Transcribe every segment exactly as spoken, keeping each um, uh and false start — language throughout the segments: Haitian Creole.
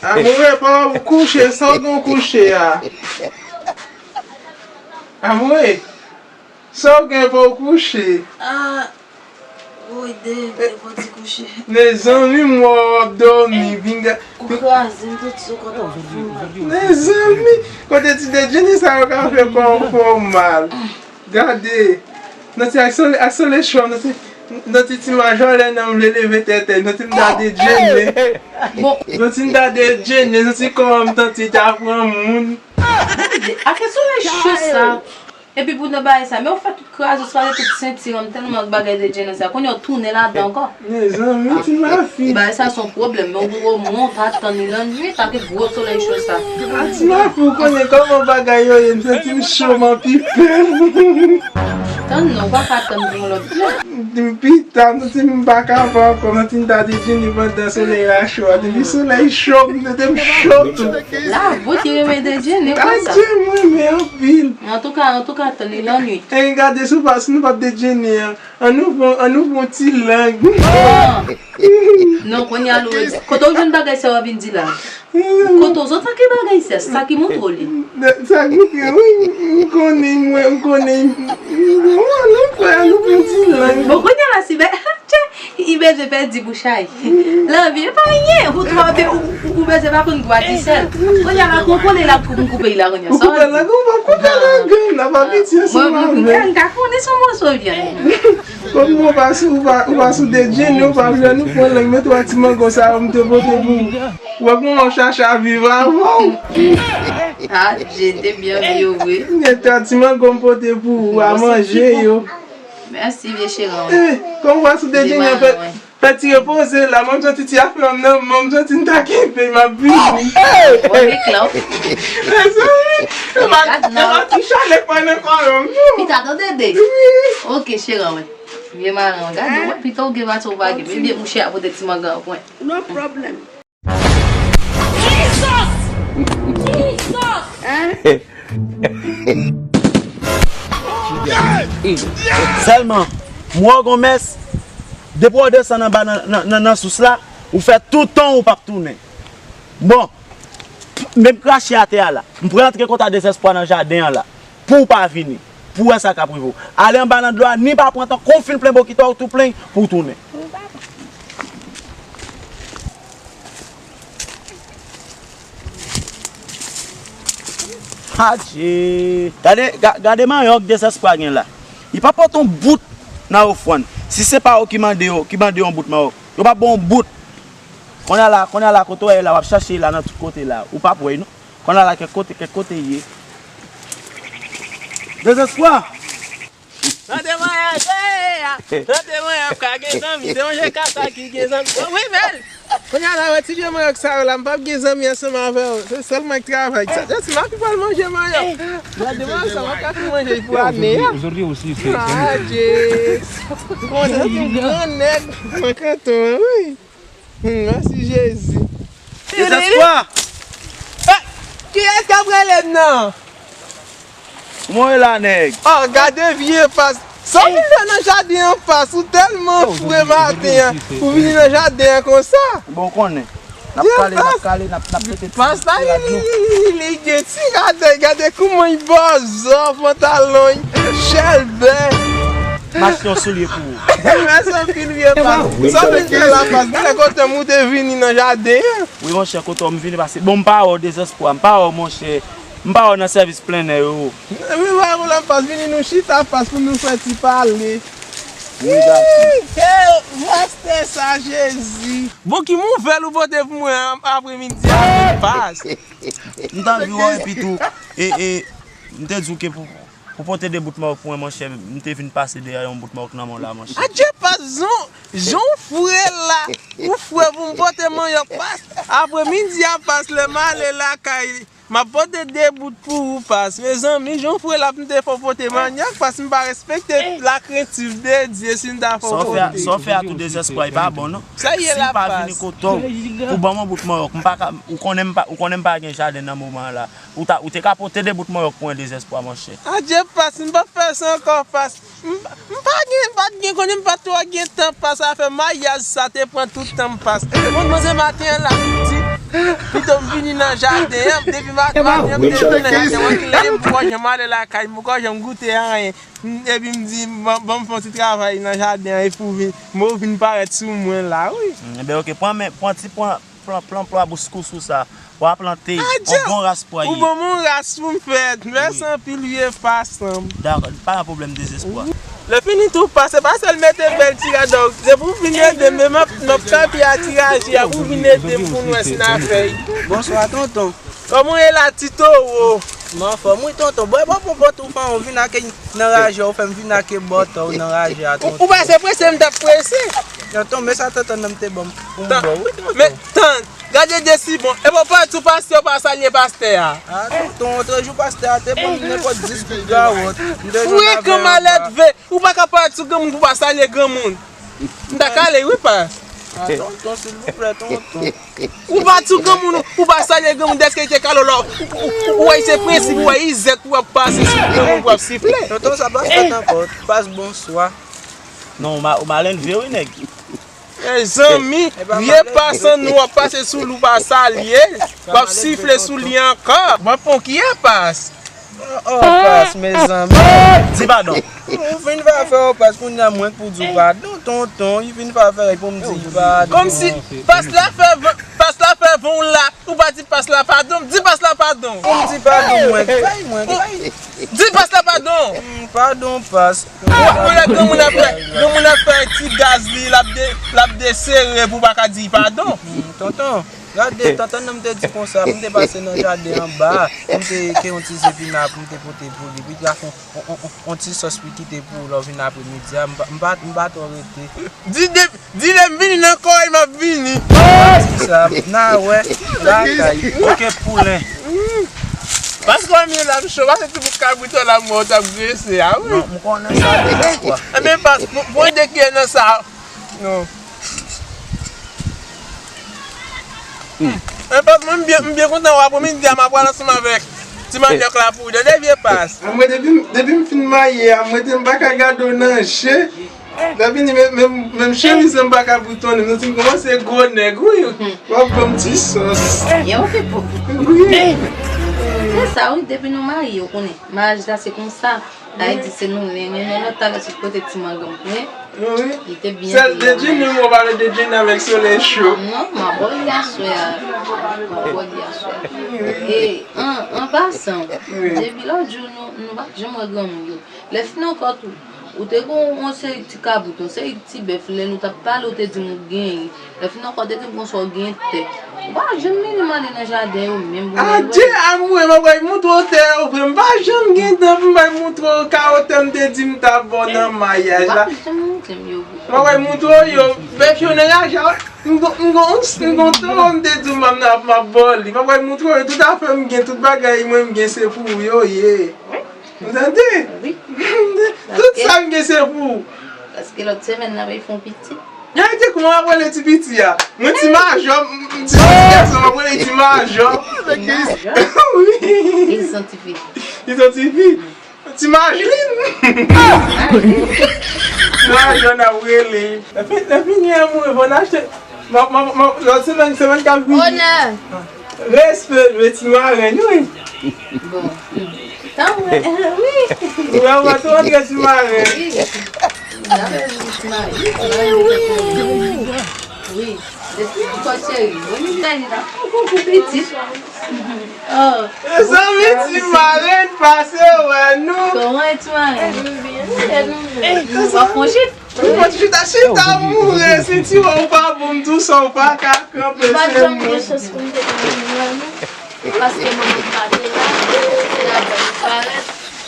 Amoure, pa w kouche, sa w gen w kouche a? Amoure, sa w gen pa w kouche? Ah, woy, de, de fò ti kouche. Mezanmi, m wè w ap dòmi, pinga. Ou kraze m tout sou kòt ou ap fè m mal. Mezanmi, kote ti dejene sa yo ka fè kò w fè w mal. Gade, nan ti ak sole, ak sole cho, nan ti, nan ti, ti majò lè nan m vle leve tètè, nan ti m ta dejene. Bon. Nan ti m ta dejene, nan ti kò an m tanti ta pran moun. Afè solèy cho sa. Epi pou nan bagay sa, men ou fè tout kraze, ou kraze tout senti an m tèlman ak bagay dejene sa. Kounye a w tounen ladan ankò. Mezanmi, ti mafi. Bagay sa se yon pwoblèm, men ou, ou monte atann li lannuit ak gwo solèy cho sa. A ti mafi, ou konnen kòman bagay yo ye, m santi m cho, m anpipe. Tann non, ou pa ka tann pou yon lòt lè. Pita, m santi m pa ka fè ankò, m santi m ta dejene pandan solèy la cho a. Depi solèy cho, m santi m cho tou. La, bò ki renmen dejene konsa. Adye, m renmen anpil. Antouka, antouka, tann li lannuit. E gade, si w pa, si nou p ap dejene an, An nou pran, an nou pran ti lang. Non, kounye a nou redi. Kote w jwenn bagay sa yo ap vin di la? Kote w sot ak bagay sa? Sa ki montre w li? Sa ki montre, wi, m konnen, mwen, m konnen. Bon, an nou pran, an nou pran ti lang. Bon, kounye a la, si bè, tchè, i bezwen pèdi bouch a y. Lanvi, e pa anyen. Ou twò, ou, ou, ou bezwen pa konn gwadisèl. Kounye a la, kou kole la, kou m koupe y la, kounye a. Ou koupe lang, ou pa koupe lang, n ap abitye ansanm avè w. Mwen, mwen, mwen, m ka konnen se yon moso vyann. Kòm ou pa sou, ou pa, ou pa sou dejene, ou pa vle nou pran lang, mete w ak ti mango sa yo m te pote pou ou. Ou wè kòman w chache a viv avè w. Ah, je te byen vye vre. Mete w ak ti mango m pote pou ou a manje yo. Mèsi, vye cheri. Eh, kòm ou pa sou dejene, fè, fè ti repoze la, mwen m santi ti afè m nan, mwen m santi m ta kenbe, m ap vini. Mezanmi, e pa, e pa ti chalè k pa nan kò m non. Pita tande de. Wi. Ok, cheri mwen. Vye maran, gade, wè, pito w gen pati w pa gen. Men byen mouche a pote ti mangan an pwen. No problem. Jesus! Jesus! Sèlman, m wè w gon mès, depi w desann anba nan, nan, nan, nan sous la, ou fè tout tan ou p ap tounen. Bon, men m krache atè a la. M pral antre konta Dezespwa nan jaden an la. Pou w pa vini. Pou w wè sa k ap rive w. Ale anba nan dlo a, ni pa pran tan, kon w fin plen bokito a, ou tou plen, pou w tounen. Adje! Gade, ga-, gade manyòk Dezespwa gen la. Li pa pote yon bout nan ofrann. Si se pa ou ki mande yo, ki mande yon bout manyòk, yo p ap ba w yon bout. Kounye a la, kounye a la, kote w ye la, w ap chache la nan tout kote la. Ou p ap wè l non. Kounye a la, kèk kote, kèk kote l ye. Dezespwa! Nan temwayaj, eh, ah, nan temwayaj, ka gen zanmi, se yon je kasa ki gen zanmi. Oh, wi, men, kounye a la, wè ti je manyòk sa yo la, m p ap gen zanmi ansanm avè w. Se sèl mwen k travay sa. Jesi, m ap pral manje manyòk. Nan temwayaj sa, m ap ka fin manje pou ane a. Adje. Konnen se yon gran nèg, mwen kanton, wi. Hmm, mèsi Jezi. Dezespwa! Eh, kiyès k ap rele m nan? Mwen la, nèg. Oh, gade vye Pas. Sa w vin fè nan jaden an, Pas? Ou tèlman fre maten an. Ou vini nan jaden an konsa. Bon, konnen. N ap kale, n ap kale, n ap, n ap pete ti Pas la, li, li, li, li, li gen ti radèy. Gade kouman l bòzò, pantalon l, chèlbè. M achte yon soulye pou ou. Mèsi anpil, vye Pas. Sa w vin fè la, Pas? Gade kote m ou te vini nan jaden an. Wi, monchè, kote w m vini pase. Bon, m pa wè w, Dezespwa. M pa wè w, monchè. M pa wè w nan sèvis plennè yo. Wi, pa pwoblèm, Pas. Vini nou chita, Pas, pou nou fè ti pale. Wi, gason. Ih, kèl mastè sa, Jezi. Bon, ki nouvèl ou pote pou mwen an, apremidi a, Pas? M t anvi wè w epi tou, e, e, m te di w ke pou Ou pote de bout mawòk pou mwen, monchè. M te vin pase dèyè yon bout mawòk nan men w la, monchè. Adje, Pas, jan, jan w fre la. Ou fre pou m pote manyòk, Pas. Apremidi a, Pas, lè m ale lakay M ap pote de bout pou ou, pas. Mezanmi, jan w fre l ap, m te fè w pote mannyòk, pas m pa respekte lakrentif de Dye si m ta fè w pote. Sa w fè a tou dezespwa, e pa bon, non. Sa ye la, pas? Si m pa vini kote w pou ban m yon bout mannyòk, m pa ka, ou konnen m pa, ou konnen m pa gen jaden nan moman an la. Ou ta, ou te ka pote de bout mannyòk pou yon dezespwa, monchè. Adye, pas, m p ap fè sa ankò, pas. M, m pa gen, m pa t gen konnen, m pa t twò gen tan, pas, afè maryaj sa te pran tout tan m, pas. Mwen, mwen se maten an la, m di, pito m vini nan jaden an, depi ma-, maten an, m te vini nan jaden an, kilè m poko janm ale lakay, m poko janm goute anyen. M, epi m di, ban, ban m fè yon ti travay nan jaden an, epi w vin, mwen w vin parèt sou mwen la, wi. Mm, enben, oke, pran men, pran ti, pran, pran, pran pwa bouskous ou sa. W a plante yon bon ras pwaye. Ou ban m yon ras pou m fè. Mèsi anpil, wi, e pa sanm. Dakò, pa gen pwoblèm, dezespwa. Lè fini tou, pas, se pa sèl mete bèl ti rad, se pou w vin ede m, men m ap, m ap kanpe a ti raje a, pou w vin ede m pou n wè si n a fè y. Bonswa, tonton. Kòman w ye la, ti towo? M anfòm, wi, tonton. Bon, e bon, bon, bon, tou fè w vin ak nan raje a, ou fè m vin ak bòtò nan raje a, tonton. Ou, ou pa se prese, m t ap prese. Tonton, men sa tonton nan m te ban m pou m ba w, wi, tonton. Men, tann, gade de si bon. E bon, pa tou pastè, ou pa salye pastè a. A, tonton, otrejou pastè a te ban m nenpòt dis kout gawòt. M te jwenn avè l anba. Frekan malèdve, ou pa ka parèt sou granmoun pou w pa salye granmoun. M ta kale, wi, pas. A, tonton, silvouplè, tonton. Ou pa sou granmoun, ou pa salye granmoun, dèske li te kale w la, ou, ou, ou, ou wè se prensip, ou wè izèt, ou ap pase sou granmoun, ou ap sifle. Tonton, sa pa fèt ankò. Pas, bonswa. Non, ou ma-, ou malelve, wi, nèg. Mezanmi, vye pas an nou ap pase sou li, ou pa salye, w ap sifle sou li ankò. Mwen pon ki e pas. Oh, oh, pas, mezanmi. Di padon. Ou fin fè afè w, pas, kounye a mwen k pou di w padon, tonton. Ou fin fè afè w pou m di padon. Kòmsi pas la fè van, pas la fè van w la, ou pa di pas la padon. Di pas la padon. Pou m di padon, mwen k fè, mwen k fè. Di pas la padon. Mm, padon, pas. Ou, ou wè granmoun ap fè, granmoun ap fè ti gaz li, l ap de, l ap desere pou w pa ka di padon. Mm, tonton. Gade, tantan nan m te di konsa, m te pase nan jaden anba, m te ke yon ti zepina pou m te pote pou li, pou li ta fè yon, yon, yon, yon, yon ti sòs pou kite pou ou lè w vin apremidi a, m pa, m pa, m pa twò rete. Di de, di lè m vini nan kò w, m ap vini. Di sa, n a wè, lakay, oke poulen. Paske w menm la m cho, paske ti bout kabrit w la m wè w t ap grese a, wi. Non, m konnen sa deja, kwa. Enben, pas, pou, pou ede kiyè nan sa. Non. Enpòt mwen, m byen, m byen kontan w apremidi a, m ap pral ansanm avèk ti manyòk la pou ou. Tande vye pas. A, mwen, depi, depi m fin marye a, mwen, te m pa ka gade w nan je. Lè vini, menm, menm, menm chemiz lan m pa ka boutonnen. M santi m kòmanse gwo nèg, wi. W ap ban m ti sòs. Yo, se pou. Wi. Se sa, wi, depi nou marye, ou konnen. Maryaj la, se konsa. Sa vle di se nou len, men lòt talè sot kote ti mangan m pran. Wi. Li te byen. Sèl de Jenny, mwen pale de Jenny avèk Solèy Cho. Non, m ap bò li aswè a. M ap bò li aswè a. E, an, an pasan, depi lòt jou, nou, nou pa t janm wè granmoun yo. Lè fin ankò tou, ou te gon yon seri ti kabrit, yon seri ti bèf, lè nou t ap pale, ou te di m ou genyen. Lè fin ankò, te gen konsa w gen tè. Ou pa janm mennen m ale nan jaden yo menm pou mwen. Adje, amoure, m ap pral montre w tè yo vre. M pa janm gen tan pou m pral montre w kawotè m te di m ta ba w nan maryaj la. Ou pa janm montre m yo vre. M ap pral montre w yo. Bèf yo nan raje a. M gon, m gon, m gon towo m te di w m ap, m ap ba w li. M ap pral montre w yo. Tout afè m gen, tout bagay mwen m gen, se pou ou yo ye. Ou tande? Wi. Tout sa m gen se pou ou. Paske lòt semèn nan, va fè yon pitit. Gade kouman w ap rele ti piti a. Mwen ti majò, m, m, ti majò, m ap rele ti majò. Ti majò? Wi. Li santifye. Li santifye. Ti Majlin. Ti majò n ap rele. Lè fini, lè fini, amoure, fò n achte. M ap, m ap, m ap, lòt semèn, semèn k ap vini. Onè. Respè, men ti marenn, wi. Bon. Tanpri, wi. Wi, mwen tou antre ti marenn. Wi. Wi. Depi ankò cheri, mwen menm gade la, mwen gon pou pitit. Oh. Mezanmi, ti marenn pase wè nou. Kòman e ti marenn? Nou byen, nou byen, nou byen. W ap pran chit? Ou pa chita, chita, moure, si ti wè ou pa bon, m di w sa, ou pa ka kanpe, se mwen. M pa t janm gen chans pou m te konn vin wè nou, paske manman m pa te la, se la pou m parèt.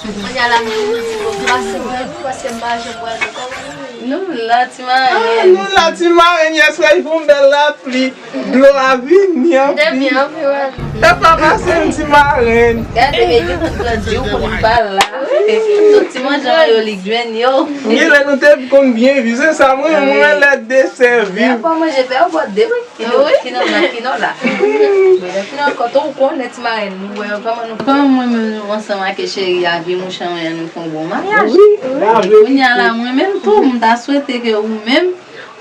Kounye a la, m vin di, bon, m pase wè nou, paske m pa janm wè nou, kòman nou ye? Nou la, ti marenn. Ah, nou la, ti marenn, yè swa, fè yon bèl lapli, dlo a vini anpil. M te byen anpil wè nou. Sa pa pase yon ti marenn. Gade, men yo konn grandi, ou konn pa la. Tout ti manje yo, li jwenn yo. Gen lè nou te konn byen viv, se sa, mwen, mwen lè desèvi. Lè pa manje, fè yon bòt de, wi. Ki non, ki non la, ki non la. Men lè ki non, kote ou konnen ti marenn, nou wè, kòman nou, kòman mwen menm nou ansanm ak cheri a, vye mouch an mwen an, nou fè yon bon maryaj. Wi, la vre. Kounye a la, mwen menm tou, m ta swete ke ou menm,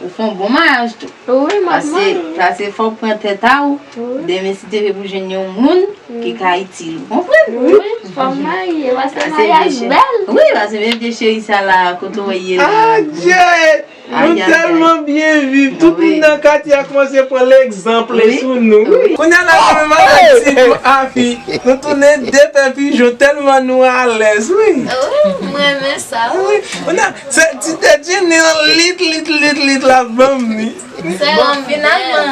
ou fè yon bon maryaj tou. Wi, m ap Pase, mari. Pase fò w pran tèt a w. Wi. Demen, si te vle pou jwenn yon moun ki ka itil ou, konprann? Wi, fò m marye, paske Pase maryaj vye cheri. Bèl. Wi, pase men vye cheri sa la, kote w ye la. Adje! Nou Ay, ay, ay. Tèlman byen viv, tout Wi. Moun nan katye a kòmanse pran legzanp Wi. Sou nou. Wi. Kounye a la, nou menm avèk Ti Dlo Afi, nou tounen de pè pijon tèlman nou alèz, wi. Wi, m renmen sa, wi. Wi. Kounye a, se ti tèt Jenny an lit, lit, lit, lit la banm ni. Se Bon, yon finalman,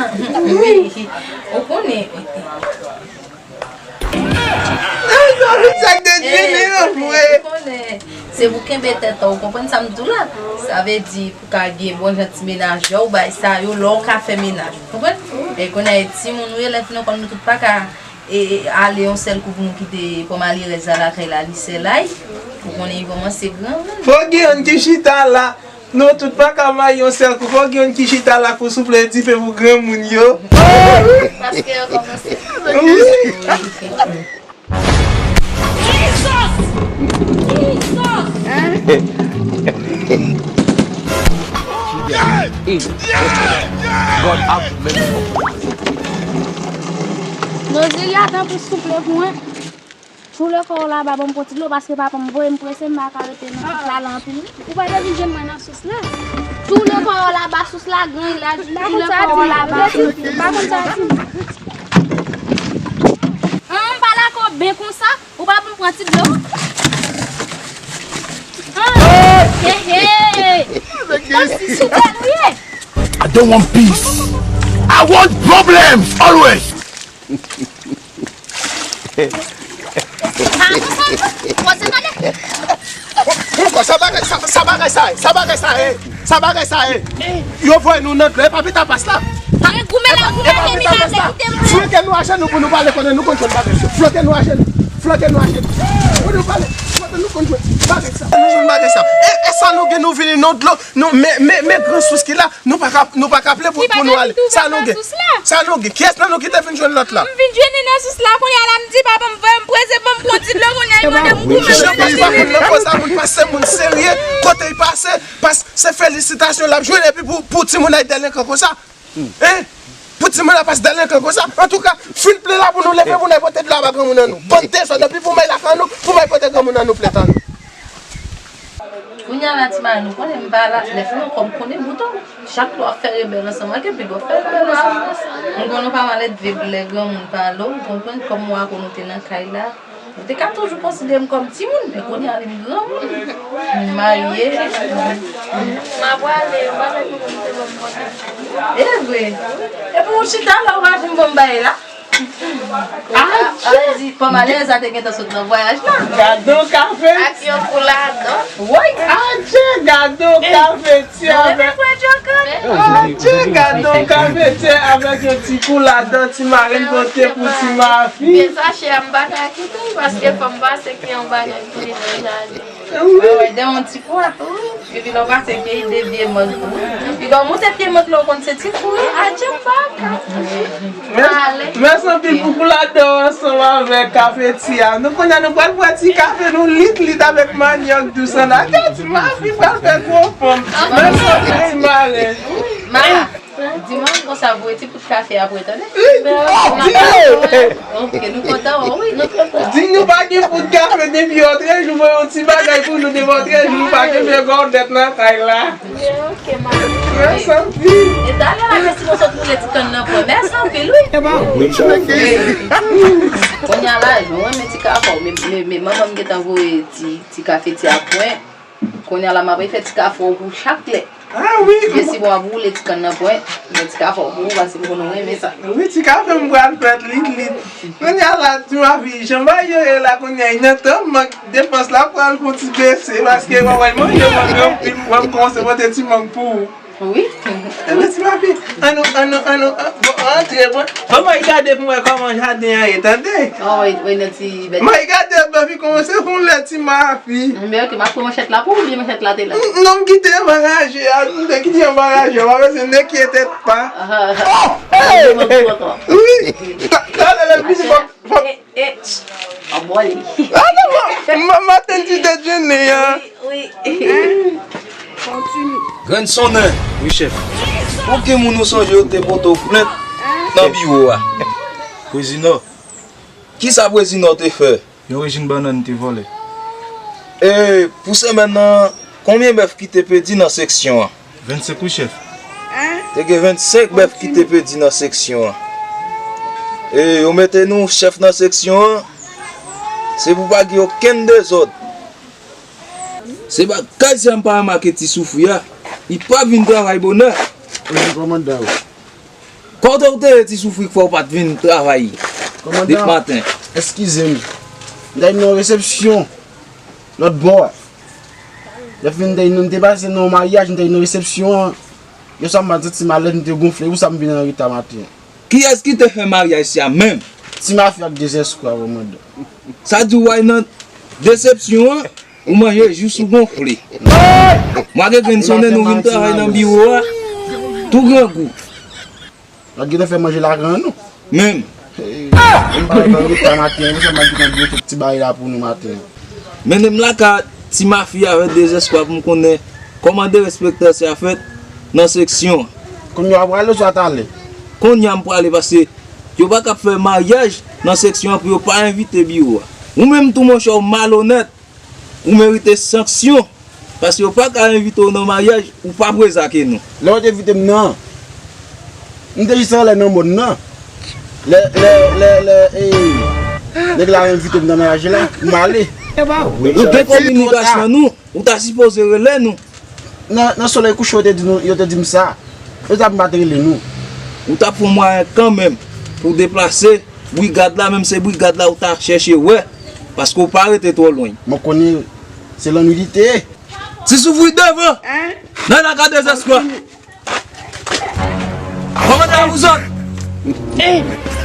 wi. Ou konnen, Ay, sa vin sa k te Jenny an, vre. Ou konnen, se pou kenbe tèt ou, ou konprann sa m di w la? Sa vle di, pou ka gen bon jan ti menaj, lè w bay sa yo, lè w ka fè menaj, ou konprann? E konnen e timoun ou ye, lè fini konn nou tout pa ka e, e, ale yon sèl kou pou nou kite pòmalerèz la lakay la, li sèl ay. Ou konnen li kòmanse gran moun. Fò gen youn ki chita la. Nou tout pa ka mayi yon sèl kou. Fò gen youn ki chita la pou souple dife pou granmoun yo. Paske yo kòmanse. Wi. Nozelia, tanpri souple pou mwen. Tou le kò w laba, ban m pran ti dlo, paske papa m voye m prese, m pa ka rete nan sous la la anpil. Ou pa te vin jwenn mwen nan sous la? Tou le kò w laba, sous la gran, la, tou le kò w laba. Pa konn sa di. An, m pa lakò ben konsa, ou pa pou m pran ti dlo? An, he, he. Tanpri souple nou ye. I don't want peace. I want problems always. Poukwa sa bagay sa, sa bagay sa ye? Sa bagay sa ye? Sa bagay sa ye? Yo voye nou nan dlo, e pa pita pas la. Flanke nou ajenou pou nou pale kote nou konn jwenn bagay sa. Flanke nou ajenou. Flanke nou ajenou. Pou nou pale kote nou konn jwenn bagay sa. Nou jwenn bagay sa. E, e sa nou gen nou vini nan dlo. Nou, men, men, men gran sous ki la. Nou pa ka, nou pa ka ple pou, pou nou ale. Sa nou gen? Sa nou gen? Kiyès nan nou ki te vin jwenn lòt la? M vin jwenn li nan sous la, kounye a la m di papa m voye m prese pou m pran ti dlo, kounye a li mande m goumen. Jan pou li pa konn nan koz la, moun pase, moun serye, kote l pase, pas, se felisitasyon l ap jwenn, epi pou, pou timoun ay delenkan konsa. Hein? Pou timoun la pas delenkan konsa. Antouka, fin ple la pou nou leve pou n al pote dlo a ba granmoun an nou. Bann dezòd, epi pou m al lakay nou, pou m al pote granmoun an nou plent an nou. Kounye a la, ti mari, nou konnen m pa la, lè fini ankò m konnen bouton. Chak lè w ap fè rebèl ansanm ak yo, piga w fè rebèl ansanm. M konnen w pa maledve pou lè granmoun pale w, ou konprann kòm w a konnen w te nan kay la. Ou te ka toujou konsidere m kòm timoun, men kounye a li m granmoun. M marye. M ap prale, m pa fè pou moun te ban m pòte. E vre. Epi ou chita la, ou pa janm ban m bagay la. Adje! Pòmalèz a te gentan sot nan vwayaj la. Gadon kafe. Ak yon kou ladan. Woy! Adje, gadon kafe ti avèk. Adje, gadon kafe ti avèk yon ti kou ladan, ti marenn pote pou ti mafi. Men sa chè a m pa ka kite l paske fò m pase ki yon bagay ki te nan jaden. Wi, wi, de yon ti kou a tou, wi. Epi lè w pase pye de vye mant tou. Piga w monte pye mant la, ou konn se ti kou, wi. Adje, m pa ka. Mèsi anpil pou kou ladan ansanm avèk kafe ti a. Nou konnen nou pral pran ti kafe nou lit lit avèk manyòk dous an. Adje, ti mafi pral fè gwo fanm. Mèsi anpil, marenn. Mama. Di mwen konsa voye ti pout kafe apre, tande? Wi, di yo! Ok, nou kontan, wi, nou kontan. Di nou pa gen pout kafe depi yè trè jou, voye yon ti bagay pou nou depi yè trè jou, nou pa gen men gòdèt nan kay la. Ok, mama. Mèsi anpil. E talè la, mèsi pou sot moule ti kann nan pwen. Mèsi anpil, wi. Kounye a la, nou renmen ti kafe, men, men, men manman m gentan voye ti, ti kafe ti a pwen. Kounye a la, m ap fè ti kafe pou chak lè. Ah wi. Mèsi, bon, ap woule ti kann nan pwen, men ti kafe pou ou, paske m konnen w renmen sa. Wi, ti kafe m pral fèt lit lit. Kounye a la, ti mafi, jan bagay yo ye la, kounye a, nan tan mank depans la pral fon ti bese, paske mwen wè manje mank anpil, mwen kòmanse pote ti mank pou ou. Wi. Ebyen, ti mafi, Annou, annou, annou, an-, bon, antre, bon. Bon, mwen gade pou mwen kòman jaden an ye, tande? Oh, wi, wi, nan ti bèt. Mwen gade, bèfi kòmanse fon lè ti mafi. Men, ok, m ap pran manchèt la pou ou, byen manchèt la te la. N-, non, m kite anbaraje a, m te kite anbaraje a, pa bezwen enkyete pa. Ah, ah, ah. Oh, hey, hey. Wi, ta-, talè lè l vini, fòk, fòk. Eh, eh, ch-, ap bwè li. Ah, non, ma-, ma-, maten ti dejene, an. Wi, wi. Grann Sonnen. Wi, chèf. Pou ki moun ou sonje yo te pote w plent nan biwo a? Prezidan. Kisa Prezidan te fè? Yon rejim bannann te vòlè. E, pou semèn nan, konbyen bèf ki te pèdi nan seksyon an? Vennsenk, wi, chèf. Te gen vennsenk bèf ki te pèdi nan seksyon an. E, yo mete nou chèf nan seksyon an, se pou pa gen okenn dezòd. Se pa kay sa m pa remake Ti Soufri a, li pa vin travay bonè. Wi, kòmandan. Kote w te ye Ti Soufri k fè w pa t vin travay depi maten? Kòmandan, eskize m. M t al nan resepsyon lòt bò a. Lè fin m te, m te pase nan yon maryaj, m te nan resepsyon an. Yo sa m pa t santi m alèz, m te gonfle, pou sa m vin anreta maten. Kiyès ki te fè maryaj sa menm? Ti Mafi ak Dezèskwa, kòmandan. Sa di w al nan resepsyon an, ou manje jis ou gonfle. Mwa gen grenn Sonnen nou vin travay nan biwo a, tou grangou. N ap gentan fè manje lakan an nou. Menm. Hey. M pa nan reta maten an, sa m ap gentan byen fè ti bagay la pou nou maten an. Mennen m lakay Ti Mafi avèk Dezèskwa pou m konnen kòman derespektasyon a fèt nan seksyon an. Kounye a w ap prale oswa talè? Kounye a m prale paske yo pa ka ap fè maryaj nan seksyon an pou yo pa envite biwo a. Ou menm tou monchè w malonèt. Ou merite sanksyon, paske yo pa ka envite w nan maryaj, ou pa prezake nou. Lè yo te envite m nan, m te jis anlè nan mòn nan. Lè, lè, lè, lè, e, nèg la envite m nan maryaj la, m ale. Ou gen kominikasyon nou, ou ta sipoze rele nou. Nan, nan solèy kouche, yo te di nou, yo te di m sa. Yo t ap m pa t rele nou. Ou t ap fè yon mwayen kanmenm pou deplase brigad la, menm se brigad la ou ta chèche wè, paske w pa rete twò lwen. Mwen konnen se lannwit li te ye. Ti Soufri devan! Nan lakay Dezèskwa! Kòmandan a pou zòt!